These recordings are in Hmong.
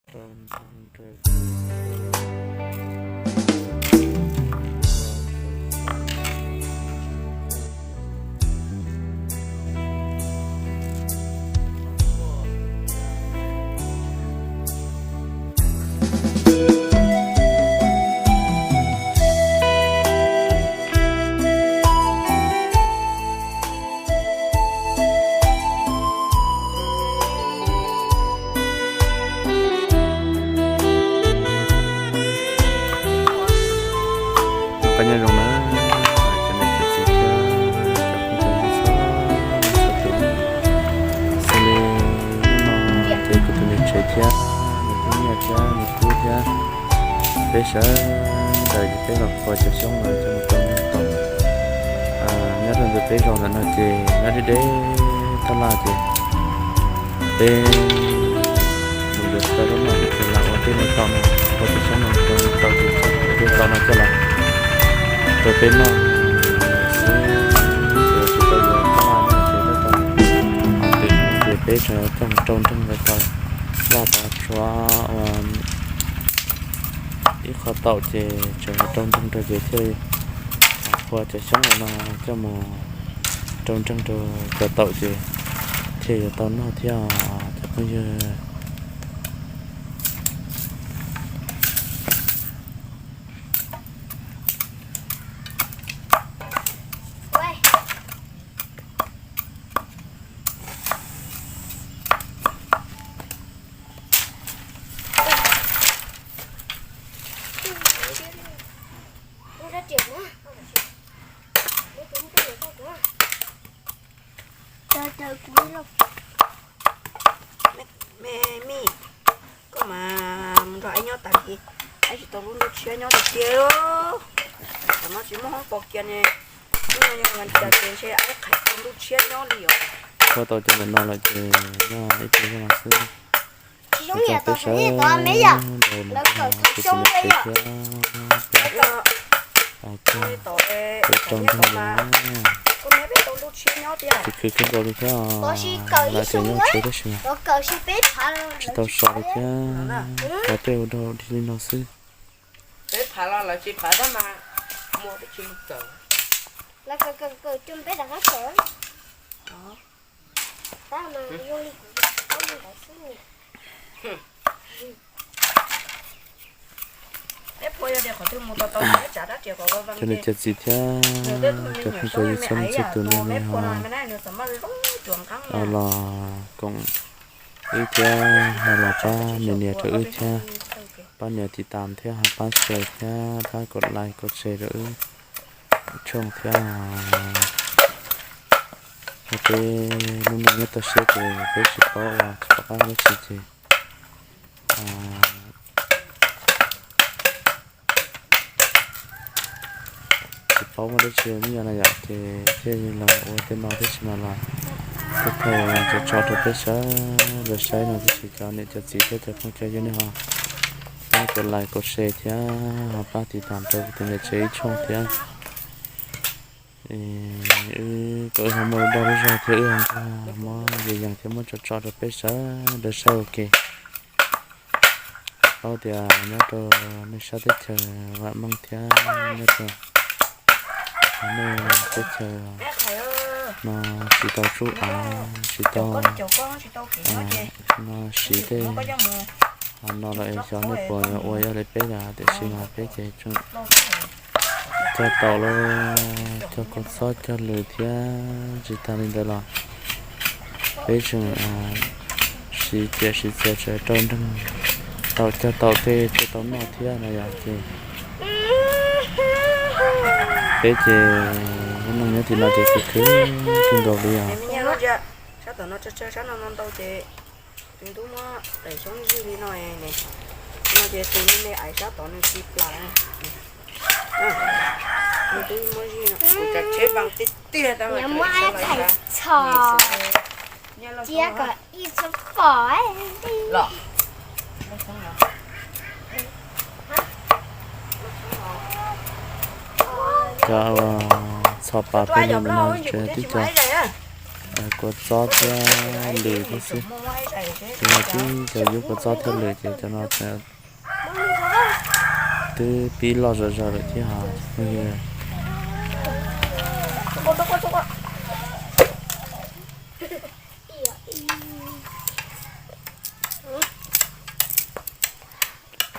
Noj qab nyob zoo na, cov niam cov txiv thiab cov phooj cov ywg txhua txhua tus. Xws li hnub no ces kuv tus niam tsev thiab nws tus nyiaj thiab nws tub thiab peb sawv daws ces peb los qhua cov xyoob no coj mus rau neeg tau. Nyob rau ntawm peb zos ntawm no ces nyob deb deb thaj laj ces peb mus yuav tau zaub noj ces lam ua tej neeg tau no, ua cov xyoob no rau neeg tau ces coj tej tau no coj los rau peb noj xwb, ces tsis tau yuav thaj laj no ces tab tom twm ces peb tseem coj mus rau nreeg lawv tau, laj tau tshuav ua ib qho taum ces tseem mus rau nreeg rau ces thiaj li qhua cov xyoob no coj mus rau nreeg rau cov taum ces thiaj yuav tau noj thiab os cov phooj ywg. Me, me, koj mas mus nrog aib nyob tas li, aib tsis tau lub ntuj tshiab nyob tiag tiag. Tam no tsis muaj hoob pos kiag ne, hnub no yog vas cas ces ntshe aib qhais tau ntuj tshiab nyob li os. Ua tau cov ntawm no lawm ces noj ib pliag zog no xwb. Tsis zoo li peb sawv daws mus nrog tus niam tsev thiab peb, peb rau nreeg li na. Khwv khwv kawg nkaus li thiab, lawv tias nyob tsev tab sis mas tsis tau so li thiab. Phav tej ua rau dig li no xwb. Cov niam cov txiv thiab cov phooj cov ywg txhua leej txhua tus nej ho los koom wb thiab ho los pab nias nias rau wb thiab, pab nias tiv tam thiab ho pab share thiab pab kom like kom share rau wb tshooj thiab. Ho peb lub neej nyob toj siab ces peb tsis paub ua tsis pom qab dab tsi ces tsis paub muaj dab tsi me nyuam no yom, ces thiaj li los ua tej no tab sis mas los kuj pheej tso tso rau peb sawv daws saib no tab sis cov niam cov txiv thiab cov phooj cov ywg nej ho pab kom like kom share thiab ho pab tiv tam rau tus niam tsev ib tshooj thiab. Wb kom wb ho muaj dag lub zog thiab wb ho nrog muab yees yees thiab muab tso tso rau peb sawv daws saib ua ke. Paub tias nyob rau nej sab teb chaws vam meej thiab nyob rau nej teb chaws no tsis tau tsub av, tsis tau no siv tej no los xyov nej puas ua ib yam li peb los tiam sis mas peb ces tseem cog taum los cog kua txob cog lws thiab tsis tas li ntawd los peb tseem siv ciam siv txiav tseem rau nreeg taum cog taum tej thiaj tau noj thiab no yom ces peb ces lub neej nyob tim no ces khwv khwv kawg nkaus li os. Sab tom no tsawg tsawg sab no no ntau ces tus ntub muab daim xyoob zij li no, no ces tus me me aiv sab tod nws tsis plam. Nws twb muab zij no, kuv cov tsheb vas tiag tiag tau muab txhais txho cia kom ib txhua pom los. Cov txhos pas peb no ntawm no tseem twb cov Kua txob thiab lws thiab xwb. Ces yog tib cov yub kua txob thiab lws ces cov no twb pib loj zog zog lawm thiab os.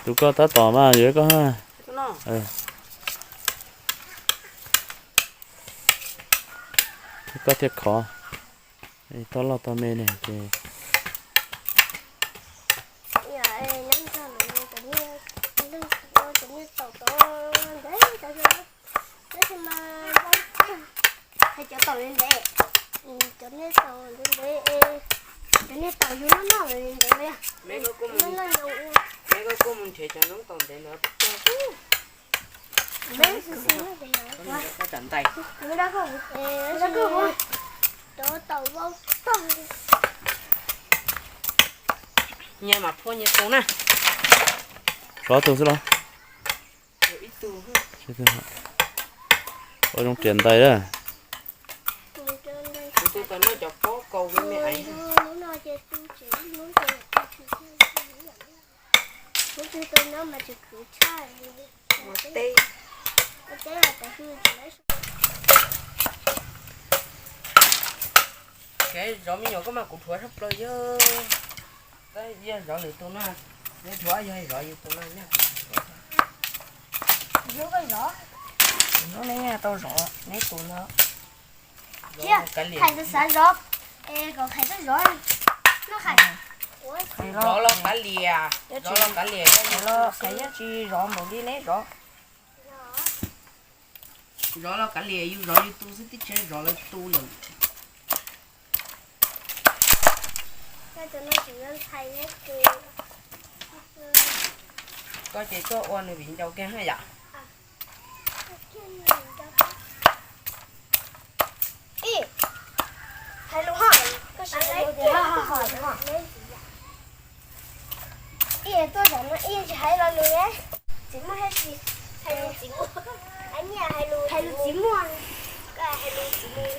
Tus koj tab tom mas yuav koj ha. Koj thiaj khov, toj loj toj me ne ces. Cov taum ntev ntev, cov niag taum ntev ntev, cov niag taum yus noj noj ntev ntev li. Noj noj yus ua. Koj kuj mus nrhiav cov noob taum ntev ntawd. Koj tsam ntais. Cov taum vau tag. Nyias mam phua nyias tus na. Xyov tus xwb los. Ua zoo riam ntais a. Kuv tus tau noj cov pob kau me me aiv. Kuv tus tau noj mas tsis khwv tshaj. Ua teb. Kev zov me nyuam koj mas kuv dhuav tshaj plaws yog. Tab yog zov lwm tus no, neb dhuav yog zov yus tus no neb. Zov koj zov. Neb tau zov neb tus no. Thiab Qhais xav xav zov, es kom Qhais txhob zov. Noj Qhais. Zov los kav liam, zov los kav liam. Qhais yeej tsis zov npaum li neb zov. Zov los kav liam, yus zov yus tus xwb, tib tsev zov lawv tus lawm. Koj ces tuaj ua nws viv ncaus kiag yom. Hais lus ho, koj sim hais lus tiag. Ib tuaj zaum no ib tsis hais lo lus, txiv muaj hais lus txiv muaj, hais lus txiv muaj.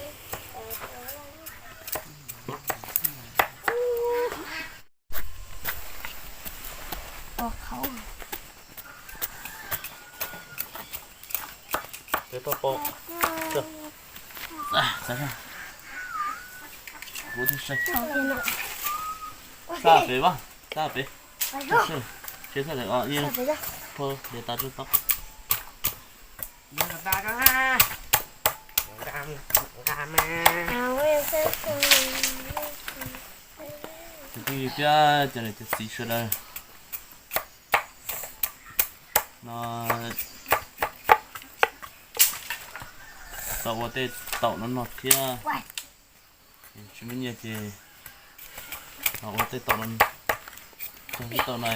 Xa pem as, xa pem. Tsis txhob, phua de tas tsis tau. Tus phooj ywg thiab cov niam cov txiv sawv daws, no tau ua tej taum no no thiab. Tsis muaj nyiaj ces los ua tej taum no, cog tej taum no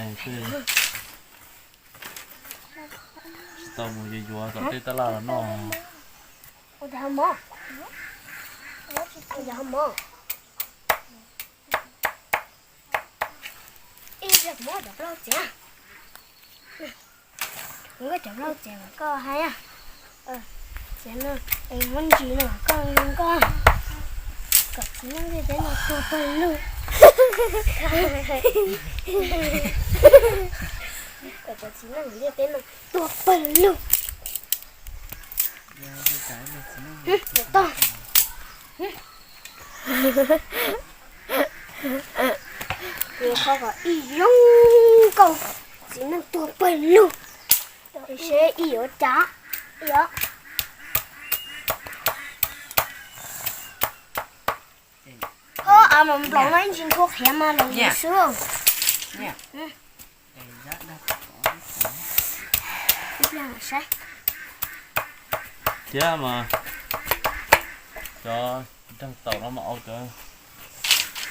tsis tau mus yuav yuav tom tej tab laj los noj. Ib cov plaub txiav, kuv cov plaub txiav koj hais, txiav no es muab ntsis no koj zoo nkauj, kom txiv neej ntiaj teb no tuag pawg lug. Kom txiv neej ntiaj teb no tuag pawg lug. Toj. Kuv qhov kom ib zoo nkauj, txiv neej tuag pawg lug. Seb ib yuav cas. Ib yuav. Ho, av mas nplaum no ib ntsis nthua qhiav mas los mus xwb. Thiab mas cov dag taum no mas au cov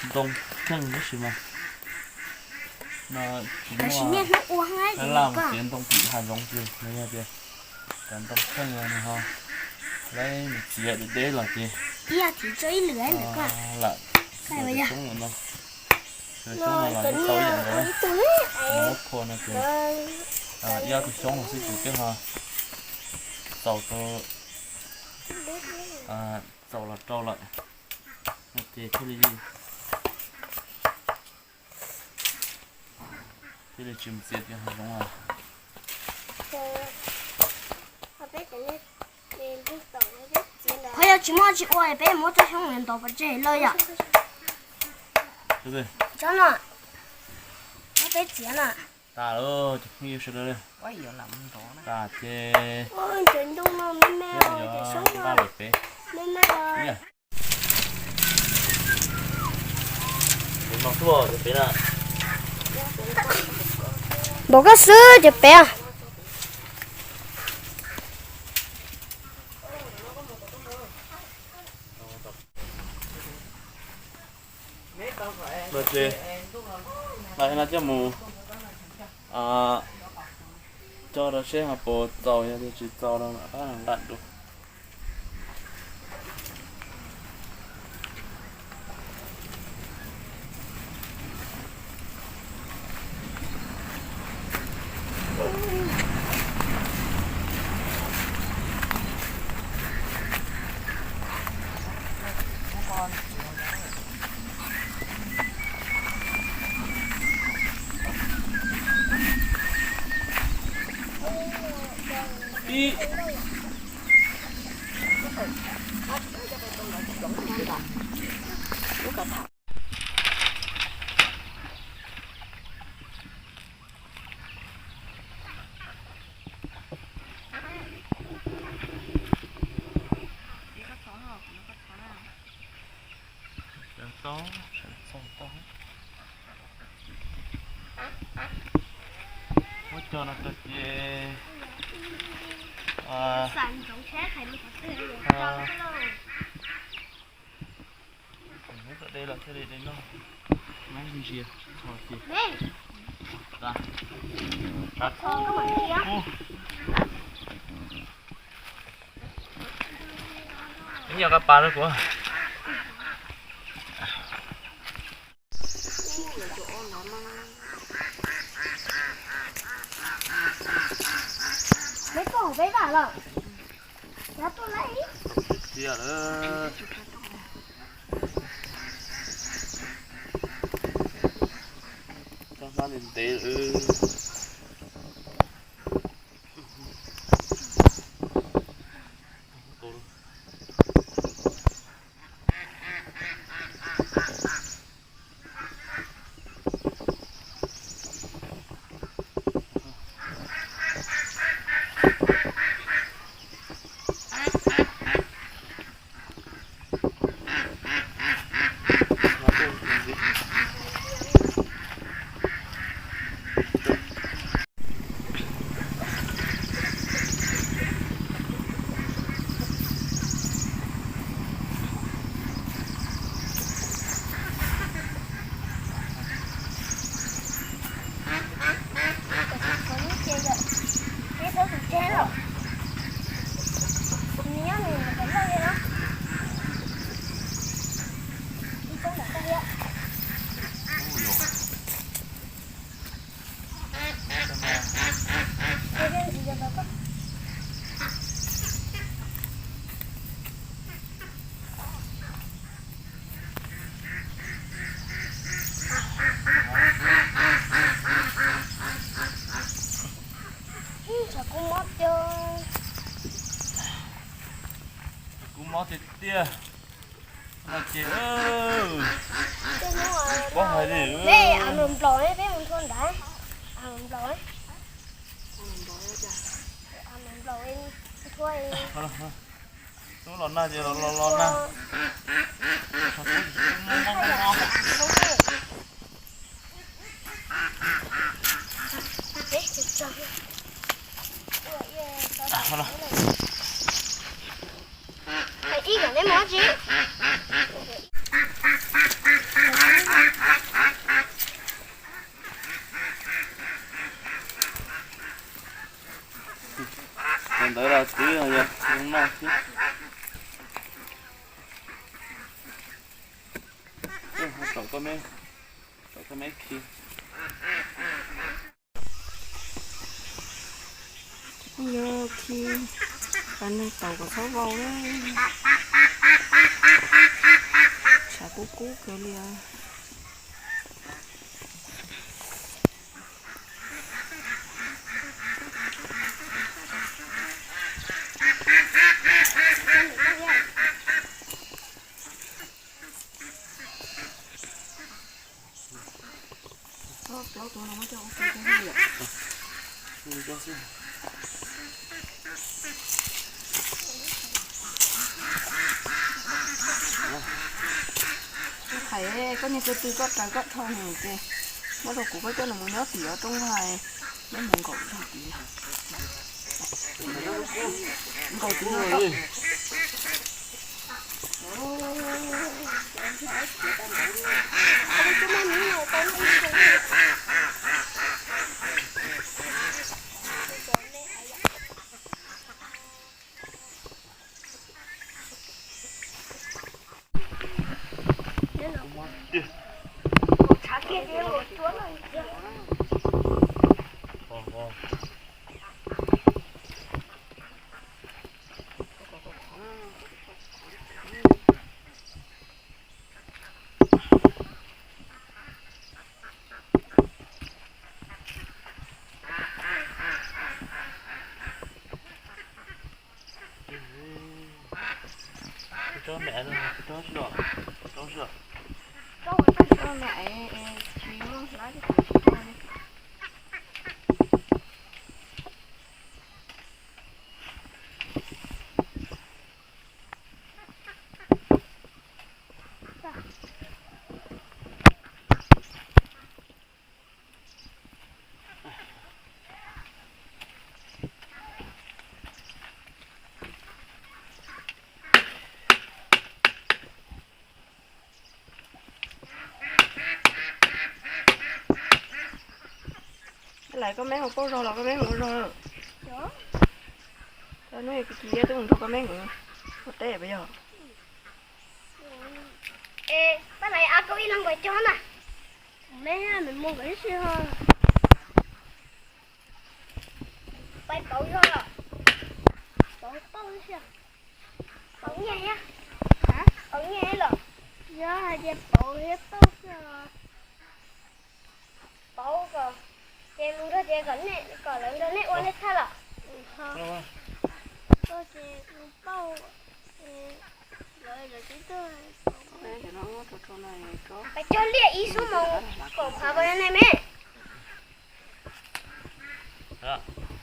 ntoo kheej tab sis mas no tsis muaj tab laj mus txiav ntoo tim hav zoov ces no yog tias cov ntoo kheej no ho lawv mus txiav deb deb los ces lam coob no, coob no los tau ib yam nkaus, muab phua no ces ib ob tug xyoob no xwb ces twb ho txaus, txaus los rau lawm. Ces thiaj li, thiaj li tsis mus txiav cov hav zoov. Qhov yog tsis muaj tsis ua peb muab tsob xyoob ntov pov tseg lawm yom. Tsob no, peb txiav na. Tas lawm cov phooj ywg sawv daws. Tas ces npaj lawm peb. Npam koj xwb ces peb. Ces lawv no coj mus coj rau seb ho puas txaus, yog tias tsis txaus no mam rov qab nqa dua. Muab cog no rau ces de los thiaj li de noj. Mab ntsia tho ces ib nyuag qab pas rau kuv. Tiag lawm. Coj hnab ntev ntev. Tshav kub mob tiag. Tshav kub mob tiag tiag. No ces pob hais li. Peb av nplaum nplaum, peb mus nthua nrad. Av nplaum nplaum, nthua. Tub los nag ces los los nag. Ib, neb mus dab tsi? Cov ntawd los twb yog zoo noj xwb. Tsom koj me, tsom koj me khi. Yog khi, pab neeg tau kom txhob vau na. Kub kub kawg li. Plaub tus no muab coj ua ke cov no yom. Thaiv koj niag ko tw koj raws koj dhau ces muab rau kuv, koj coj nws mus nyob tim roob vag, neb mus nkaum rau tid. Nkaum tid no. Tsob me, tsob sij, tsob sij. Tsob me es tsis muaj hlab ces kuv tsis tau li. Lawv koj meb hu pauj zog los koj meb hu ua zog? Hnub ib kis twb mus nrog koj meb nkawd ua teb puas yog? Es pab laiv a koj ib leeg nkaus cog na. Me me mus nkawd ib si ho. Pais pauv zog los? Pauv pauj ib si. Pauv nyiaj thiab? Pauv nyiaj thiab los? Yog hais tias pauv thiab pauj xwb los? Pauv kom, ces mus nrog ces kom nej, kom lawv nrog nej ua nej thaj los? Koj ces mus pauj, lawv lawv tib tug. Pais cog liaj ib xuab moos kaum phav ko ne me.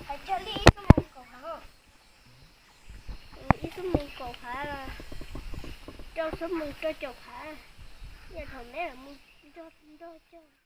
Pais cog liaj ib xuab moos kaum phav. Ib xuab moos kaum phav, rau xuab moos rau caum phav. Yog thaum neb mus nrog nrog cog.